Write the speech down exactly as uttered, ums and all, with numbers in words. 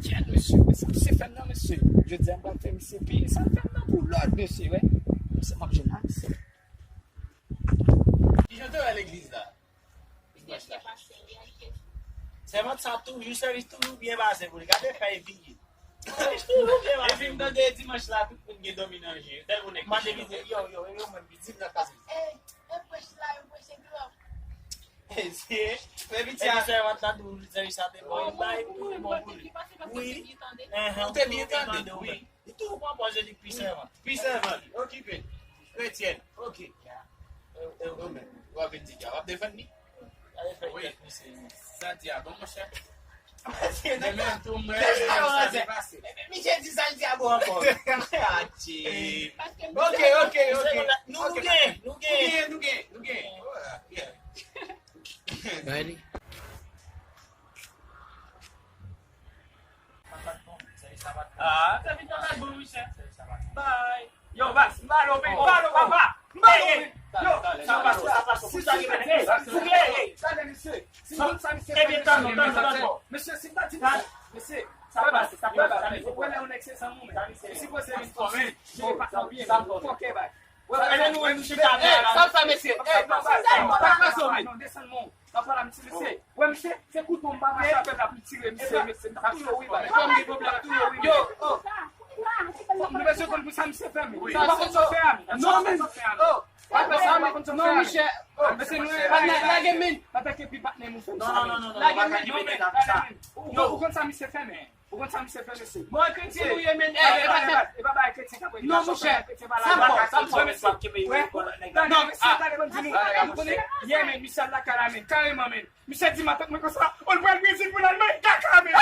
Kèt, mesye, sa misye fè m nan, mesye. Jodi a, m pral fè misye peye sa l fè m nan pou lòd, mesye, wè. Mesye, m ap jwenn la, mesye. Kijan w te wè legliz la? Dimanch la. Sèvant sa toujou, sèvis toujou byen pase pou li. Gade fèy figi. Sèvis toujou byen pase. Epi m tande dimanch la, tout moun gen dòmi nan je yo. Tèlman nèg manje nan tèt. Yo, yo, yo, menm, li di m nan kaz li. Ey, e prèch la, yo preche gran. Ey, se, men piti a. Epi sèvant la toujou, sèvis sa te bon, li bay, tout te bon pou li. Wi. Ou te byen tande, wi. Li toujou pran pòz yo di pi sèvant. Pi sèvant, okipe. Kretyèn, oke. Yo, yo, yo, men, w ap vin di, w ap defann li? Wi. Santiago, monchè. Demen tou, mwen, sa se pase. Misye di Santiago ankò. Adje. Oke, oke, oke. Nou, nou gen, nou gen. Nou gen, nou gen, nou gen. Ready? Ah, sa vin tande bon, wi, chè. Bay. Yo, bas, m ba lo, m ba lo, papa. M ba lo. Yo, sa pa, sa pa, sa pa. Hey, hey, hey. Tande, mesye. Si tout sa misye fè, mesye, tann, tann, tann. Mesye, si m pa di, mesye, sa pa, sa pa, sa pa. Ou wè lè yon nèg se zanmi w, men. Li sipoze vin fò, men. Li pa fò byen, men. Fòkè bay. Wè, wè, nou, nou chita la. Sa l fè, mesye? Ey, non, pa, pa, pa, non, desann, mon. Sa pa la, misye, mesye. Wè, misye, se kouto m pa mache avè l, l ap tire, misye, mesye. M t ap touye w, wi, bay. Yo, oh. Nou bezwen konn pou sa misye fè, men. Ou pa konn sa w fè a, men. Non, men. Oh. Pa fè sa, men. Non, misye. Oh, mesye, nou, lage men. Atake pi patnè nou fè. Non, non, non, non, non. Lage men, non, men. Lage men. Ou, ou konn sa misye fè, men. Ou konn sa misye fè, mesye? Bon, kretyen nou ye, men. E pa, e pa, e pa bagay kretyen k ap rele. Non, monchè. Sa m fò, sa m fò, mesye. Non, mesye, gade, ban m di nou. Ou konnen, ye, men, misye al lakay la, men. Kareman, men. Misye di matant mwen konsa, o, l pral Brezil pou l al manje kaka, men.